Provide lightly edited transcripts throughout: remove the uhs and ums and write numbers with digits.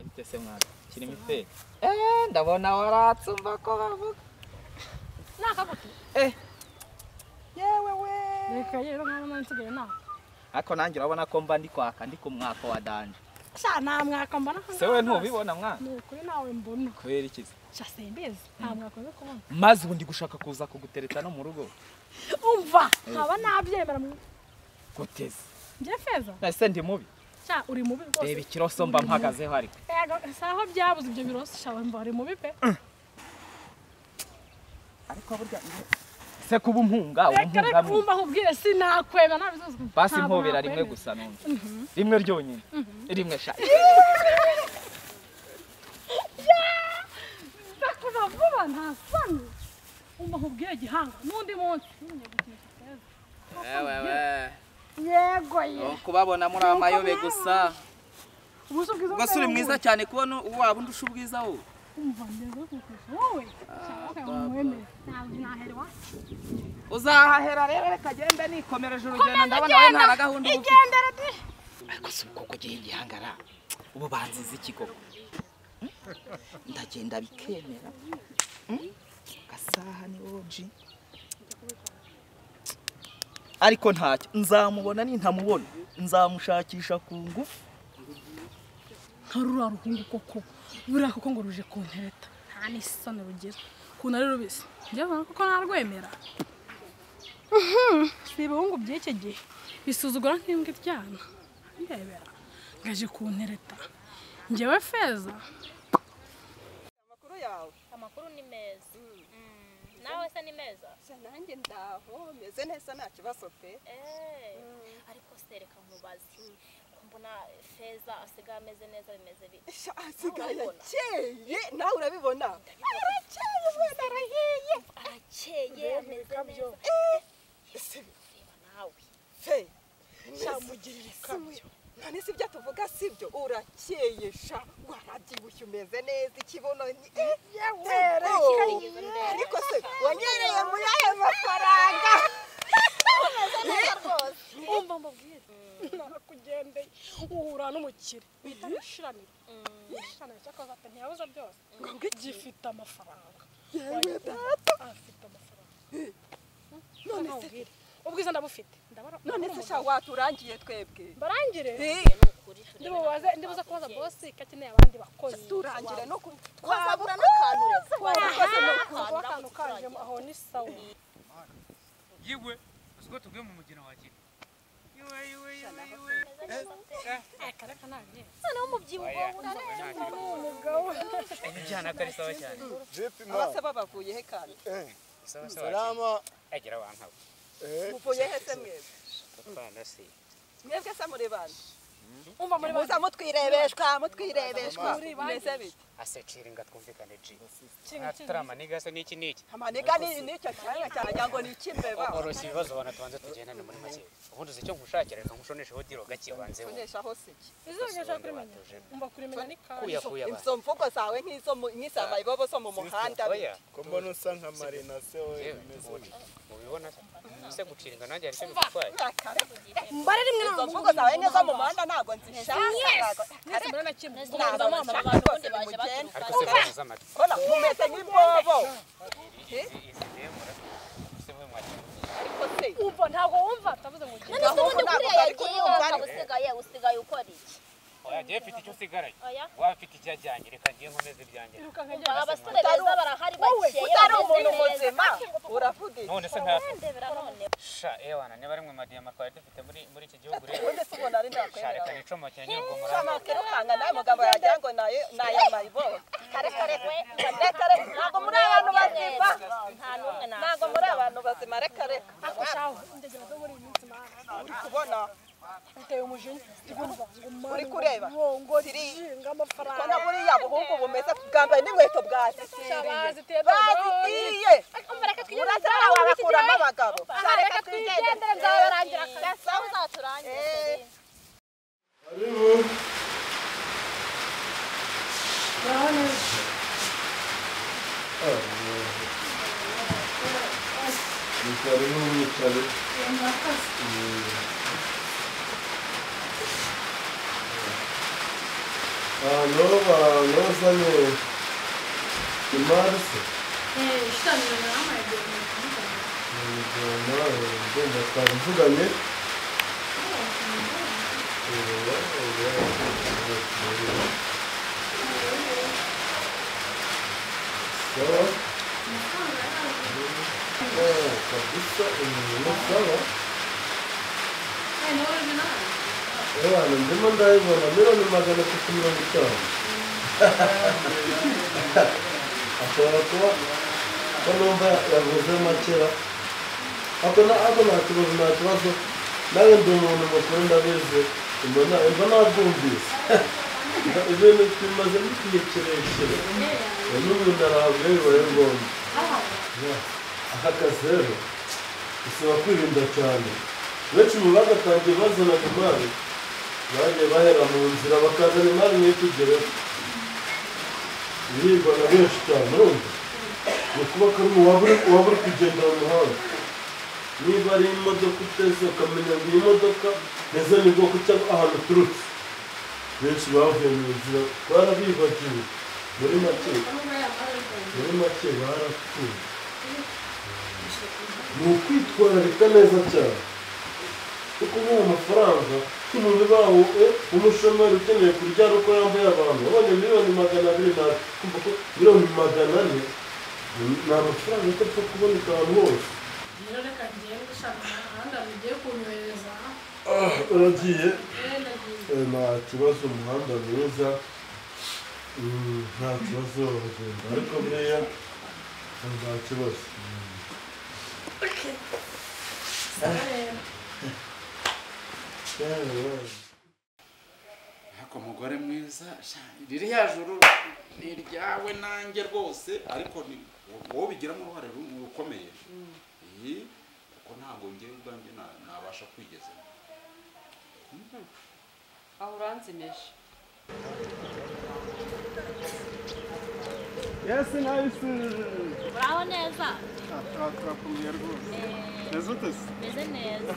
Bite se mwana kirimo ife. Ndabona waratsumva ko bavuga. Nakagutu. Yewe we. Reka yero nkaba nsigaye na. Ariko nanjye urabona ko mba ndi kwaka ndi ku mwaka wa danje. Sha nta mwaka mbona. Se we ntubibona mwana? Ni ukuri nawe mbona. Kubera iki? Sha simbizi nta mwaka nzi kubona. Maze ubu ndi gushaka kuza kugutereta no mu rugo. Umva nkaba nabyemera mu guteze. Nje feza? Ese ndi mubi? Sha uri mubi rwose. Reba ikiroso mba mpagazeho ariko. Yego saho byabuze ibyo biroso sha mba uri mubi pe. Ariko burya se kuba umpunga umpunga mu. Reka nkubwire sinakwema nabizoze. Basi mpobera rimwe gusa none. Rimwe ryonyine. Rimwe sha. Ndakuva vuba nta soni. Umva nkubwire gihanga n'undi munsi. Ewe. Yego ye. Kubabona muri amayobe gusa. Ubuso uri mwiza cyane kubona waba undusha ubwiza wowe. Umva ndeze kukusha wowe. Shaka umwemere. Ntabwo naherwa. Uzahahera rero reka gende nikomereje urugendo ndabona we nta gahunda ubu. Igendere di. Ariko si uko gihe gihangara. Ubu banziza iki koko? Ndagenda bikemera. Gasaha ni oji. Ariko ntacyo nzamubona nintamubona nzamushakisha ku ngufu. Nkarura ruhungu koko buriya koko ngo ruje kuntereta nta n'isoni rugira ukuntu ari rubisi njye mbona koko narwemera. Si ibihungu by'iki gihe bisuzugura nk'imbwa iryana ndebera ngaje kuntereta njyewe feza. Amakuru yawe? Amakuru ni meza. Nawe se ni meza? Nanjye ndaho meze neza nta kibazo pe. Ariko se reka nkubaze mbona feza asigaye ameze neza bimeze bite? Asigaye akeye nawe urabibona. Arakeye ubona arahiye. Arakeye ameze neza. Ese reba nawe. Fe shamugirira ikabyo. None si ibyo tuvuga sibyo urakeye sha warabyibushye umeze neza ikibuno yewe. Ariko se wanyereye muri aya mafaranga. Umva mbabwire narakugendeye uhura n'umukire bita Mishiraniro. Mishiraniro cyakoze ati ntiyabuze byose gifite amafaranga. Yewe data afite amafaranga. None se ubwiza ndabufite. None se sha waturangiye twebwe. Barangire? Ndibuza kubaza boss kakeneye abandi bakozi. Turangire no twabura n'akantu twakoze no akantu kaje aho ni sawa. Yewe usiko tugiye mu mugina wakira. Yewe yewe yewe. Kareka nanye. None umubyibuho umugabo. Ibijyana kari sawa cyane. Abase babavuye he kandi? Sawa sawa. Salama. Agira wankawe. Muvuye he se mwebwe? Twana se. Mwebwe se muri bande? Umva muri bande. Muza mutwirebeshwa mutwirebeshwa. Meze bite? Ase ciringa twumvikane ji. Tramaniga se niki niki. Amaniga ni nicyo cyane cyane ngo ni ikimbeba. Oroshye ibibazo bana tubanze tugendane muri make. Ubundi uzi icyo nkushakira reka nkushonesheho diro gake ubanze. Nshoneshaho se iki? Izo kurimenya. Umva kurimenya ni kandi. Kuya kuya. Izo mvugo zawe nk'izo nk'isama ibobo zo mu muhanda. Ko mbona usa nka Marina se we bimeze. Mubibona se guciringa nanjye ari cyo bigutwaye. Mbare rimwe izo mvugo zawe nk'izo mu muhanda ntago nzishaka. Mwese murana kimwe. Ntabwo abantu baje baturuka. Ariko se baziza amatwi. Kona mumeze nk'imbobo. Ariko se umva ntago wumva tavuze ngo none se ubundi kuriya yagiye ukaba usigaye usigaye ukora iki? Oya giye mfite icyo usigaranye. Waba mfite icyo ajyanye reka ngiye nkomeze ibyanjye. Abasore beza barahari bakeye. Utari umuntu muzima uravuga iki? None se nka sha ewana niba ari mwe madiyama twari dufite muri iki gihugu rero. Ubundi se ubona ari ndakwemera. Sha reka nicomokere nyine ubwo murambi. Shama kirukanga nawe mugabo yagira ngo nayo mayibo. Kare kare reka reka ntabwo muri abantu bazima. Nta n'umwe na. Ntabwo muri abantu bazima reka reka. Ako shaho ndegera zo muri iyi minsi mana. Uri kubona uteye umujinya uri kureba ngo zinga amafaranga. Kona buriya buhungu bumeze bwambaye n'inkweto bwazitiriye. Bazitiye. Urasara wabakuramo abagabo. Reka twigendere nzabarangira akazi. Uzaturangire. Karibu. Karibu mwicare. Ahantu bazanye imari se? Ishiraniro naramuhaye diyama. Diyama ndumva twabivuganye. Sawa? Kabisa ni sawa. Ewana ndimo ndayibona 350,000,000. Ashobora kuba ko numva yavuze makera. Ako nta kibazo nawe ndi umuntu mukuru ndabizi mbona nabyumvise. Ibintu tumaze n'igihe kirekire n'ubu narahabwa bibaye ngombwa. Aka kazi rero bisaba kwirinda cyane. Benshi mu bagatangiye bazanaga imari bagiye bahera mu nzira bakazana imari ntitugereho. Biribwa na benshi cyane urumva ni ukuba ko waba uri kugenda mu muhanda niba ari imodoka uteze ukamenya ngo iyi modoka neza ni bwoko cyangwa ahantu uturutse. Benshi bavuye mu nzira barabibagiwe muri make barapfuye. Ni ukwitwararika neza cyane kuko nk'uwo mafaranga nk'umuntu bawo umushomeri ukeneye kurya ari uko yambaye abantu wabonye 200,000,000 na kumva ko 400,000,000 ni amafaranga atapfa kuboneka ahantu hose. Rero reka ngende ushaka umuhanda mugiye kunyohereza. Uragiye? Nta kibazo, umuhanda mwiza nta kibazo uragenda ariko buriya nta kibazo. Ariko mugore mwiza ririya juru ni iryawe nanjye rwose ariko wowe ubigiramo uruhare rukomeye kuko ntabwo ngewe ubwanjye nabasha kwigeza. Aho uranzimeje. Yes, nice. Uraho neza. Turakumbuye rwose. Meze ute se? Meze neza.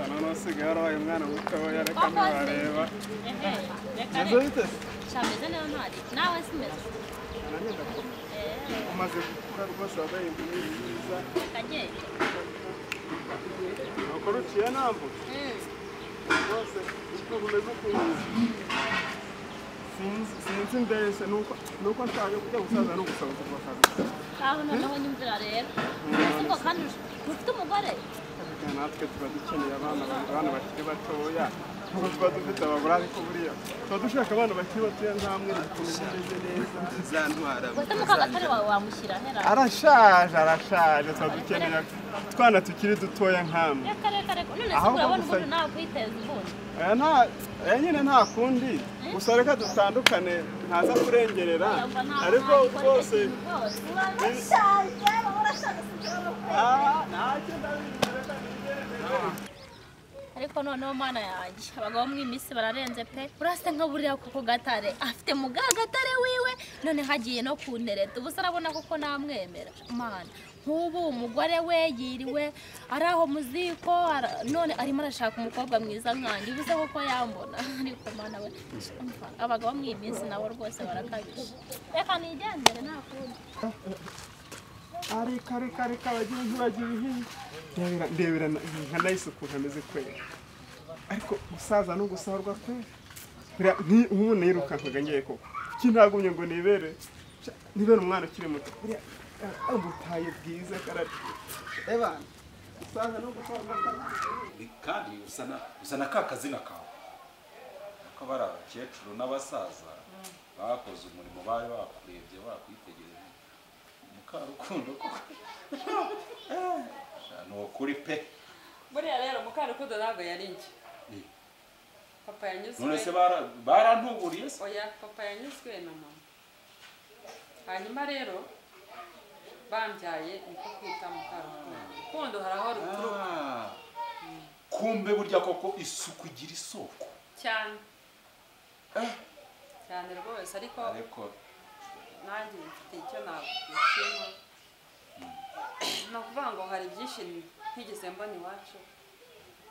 None usigaye warabaye umwana mutoya reka ntiwareba. Meze ute se? Sha meze neza ntari. Nawe si meze. Nanjye ndakomeye. Umaze gukura rwose wabaye inkumi nziza. Kagende. Nuko ruciye nambutse. Rwose ukuntu umeze ukuntu. Sinzi mbese nuko nshaka kujya gusaza no gusaba kuva. Aho noneho nyumvira rero. Ese kandi ufite umugore? Natwe tuba dukeneye abana bakiri batoya. Nubwo tuba dufite abagore ariko buriya tuba dushaka abana bakiri batoya nkamwe ukuntu meze neza. Zantwara. Ufite mukagatare wawe wamushyira hera. Arashaje tuba dukeneye twana tukiri dutoya nkamwe. Reka reka none se urabona ubundi nawe kwiteza ubundi. Aya nyine nta kundi gusa reka dutandukane ntaza kurengerera ariko rwose ariko noneho mana yanjye abagabo mu iminsi bararenze pe. Urasa nka buriya kuko Gatare afite muga Gatare wiwe none hagiye no kuntereta ubu arabona koko namwemera mana. Nk'ubu umugore we yiriwe ari aho muziko none arimo arashaka umukobwa mwiza nkanjye ubu se koko yambona ariko mana we abagabo mu iminsi nabo rwose barakabije. Reka nigendere nta kundi. Areka bagira ntibagira ibihe ndebera nka nahise ukuntu ameze kwera ariko gusaza no gusarwa kwera nk'ubu nirukankaga ngiye koko kuki ntagumye ngo nibere umwana ukiri muto buriya ubutaye bwiza karareba gusaza no gusarwa kandi usa na ka kazina kawe ko bari abakecuru n'abasaza bakoze umurimo bari bakurebye bakwitegereje. Mukarukundo koko ni ukuri pe. Buriya rero Mukarukundo ntabwo yari njye. Papa yanyuzwe. None se barantuburiye se? Oya papa yanyuzwe na mama. Hanyuma rero bambyaye niko kwita Mukarukundo. Rukundo hari aho ruturuka. Kumbe burya koko isuku igira isoko. Cyane. Cyane rwose ariko nanjye mfite icyo nakwishima. Ni ukuvuga ngo hari byinshi ntigeze mbona iwacu.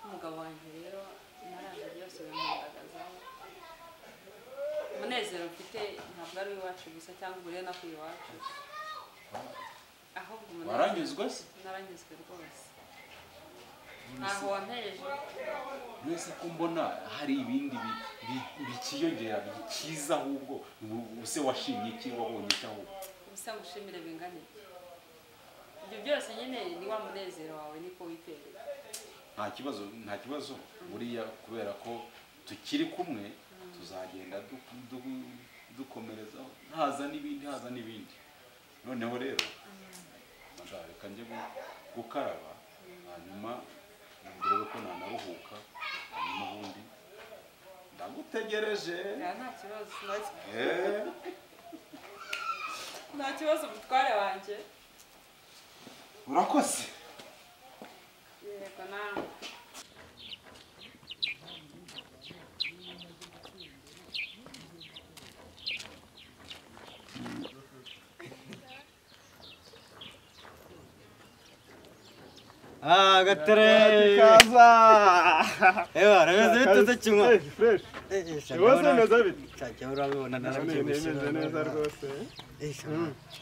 Umugabo wanjye rero naraje byose bimugaragazaho. Umunezero mfite ntabwo ari iwacu gusa cyangwa uburere nakuye iwacu. Ahubwo umunezero. Waranyuzwe se? Naranyuzwe rwose. Ntaho wampereje. Mwese ko mbona hari ibindi bikiyongera bikiza ahubwo use washimye iki wabonye iki ahubwo? Ubusa ngushimire bingana iki? Ibyo byose nyine ni wa munezero wawe niko witereye. Nta kibazo buriya kubera ko tukiri kumwe tuzagenda dukomerezaho haza n'ibindi noneho rero reka njye gukaraba hanyuma ndebe ko nanaruhuka hanyuma ubundi ndagutegereje. Nta kibazo. Nta kibazo mutware wanjye. Urakoze. Yego nawe. Ah, Gatare! Kaza! Ewa, rameze bite se kimwa? Fresh. Ibibazo bimeze bite? Cyajya urabibona narabyibushye. Bimeze neza rwose.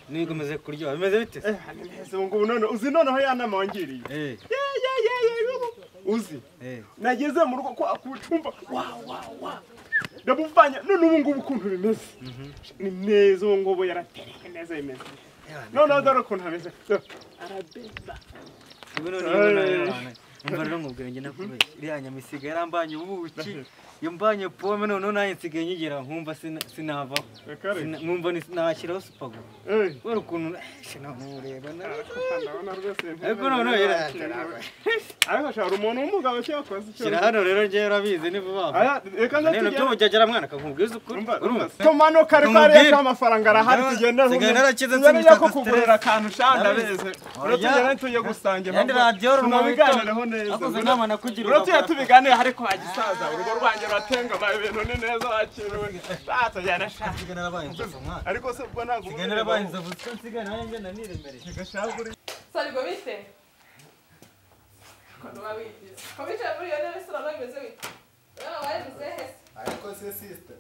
Nigomeze kuryoha. Bimeze bite? Ni neza ubu ngubu none uzi noneho ya nama wangiriye. Eh. Ye. Uzi. Nageze mu rugo kwa kucumba. Wa wa wa. Ndabuvanya none ubu ngubu ukuntu bimeze. Ni neza ubu ngubu yaratereka neza bimeze. None dore ukuntu hameze. Arabeba. Umva rero nkubwira njye nakubeshya iriya nyama isigaye yarambanye ubuki yambanye pome noneho nanjye nsigaye nyigira nkumva sinavaho nkumva nashyiraho supago kubera ukuntu sinamureba ariko noneho ariko shara umuntu w'umugabo cyakoze icyo shyira hano rero njyewe urabizi ni vuba vuba rero by'ubujyagera mwana kakubwiza ukuri urumva tumanuka ariko hariya amafaranga arahari tugenda nsigaye narakize nsigaye ko kugurira akantu shanda beze uratugira tujye gusangira tunabiganireho neza akoze inama nakugira uratuye tubiganire ariko wagisaza urugo rwanjye ruratengama ibintu ni neza wakiriwe tujyana shaka nsigaye narabaye inzovu mwana ariko se ubwo ntabwo nsigaye narabaye inzovu nsigaye nanjye ngenda niremereye Sarigo bite? Kono babizi. Ko bicaye muri iyo ntebe sura bimeze bite? Urabona wabivuze hese. Ariko se sister,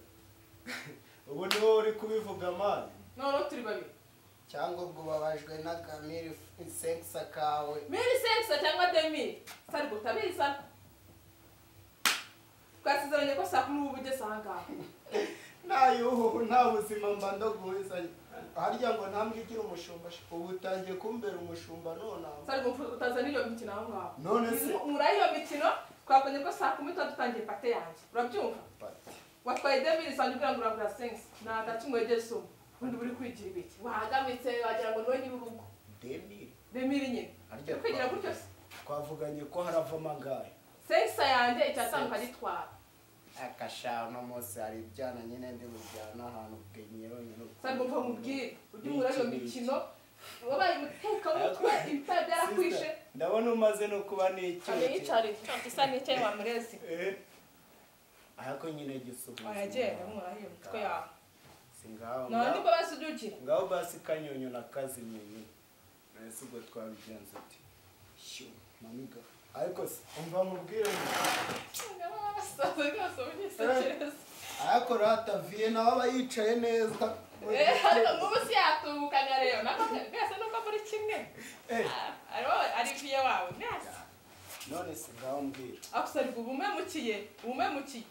ubu ni wowe uri kubivuga man. None turi babiri. Cyangwa ubwo babajwe na Kamiri senksa kawe. Miri senksa cyangwa demi. Sarigo utabizi. Twasezeranye ko saa 10 ubu ugeze aha ngaha. Nta nta buzima mba ndaguheza. Harya ngo ntambwe igira umushumba ubu utangiye kumbera umushumba none Sarigo utazana iyo mikino aho ngaho. None se muri iyo mikino twakonye ko saa 10 tutangiye pate yanjye. Urabyumva? Pate. Watwaye demiri sanjye ugira ngo uragura sense. Nta gacimwe yegeso. Ubundi buri kwigira ibiki. Wahagamitse wagira ngo niwe nyiri urugo. Demiri. Demiri nyine. Kwigira gutyo se. Twavuganye ko haravamo angahe? Sense yanjye icyatanguka gitwara. Akasha no munsi hari ibyana nyine ndi bujyana ahantu bwenyero nyine. Sarigo mva mubwire ujye muri iyo mikino wabaye umuteka mutwe ibitari byarakwishe. Ndabona umaze no kuba n'icyo. Amiyicare isa n'icyo wa murezi. Ariko nyine gisubizo. Ayagenda murahiye mutwe yawe. Singaho. None niko basujukira. Ngaho basi kanyonyo na kazimye nyine. Nese ubwo twabigenza uti. Shu mamiga. Ariko umva mubwire ariko rata vie nawe aba yicaye neza. Ariko ngubu si yatubukanya rero nako mbese nuko muri kimwe ari vie wawe mwese. None se ngaho mbwira akusariga ubumemukiye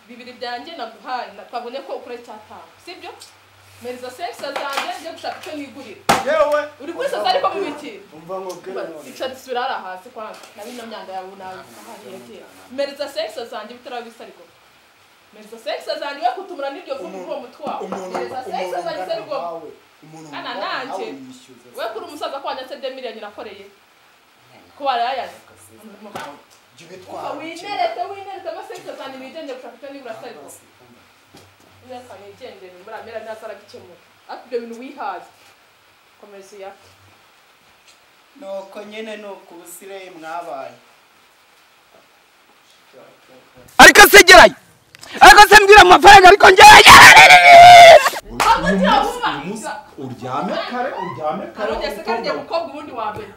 bibiri byanjye naguhaye twabonye ko ukora icyatanu sibyo? Meriza senksa zanjye njye gushaka icyo nigurira. Yewe uri kwisaza ariko mubiki. Umva nkubwire none. Ica disubira hariya hasi kwanza na bino myanda yawe nawe. Meriza senksa zanjye bitarabisa ariko. Meriza senksa zanjye we kutumura n'iryo vuba uwo mutwe wawe. Meriza senksa zanjye ariko. Ana nanje we kuri umusaza ko wanyatse 2 miliyoni nakoreye. Ko warayaze. Winerete amasenksa zanjye nigende gushaka icyo nigura ariko. Neza nigendere muri amera neza arabikemura. Ariko ibyo bintu wihaze. Komeza uyake. Nuko nyene nuko ubusireye mwabaye. Ariko se gerayo. Ariko se mbwira amafaranga ariko ngerayo. Uryame kare. Arongeye se kandi mukobwa ubundi wa mbere.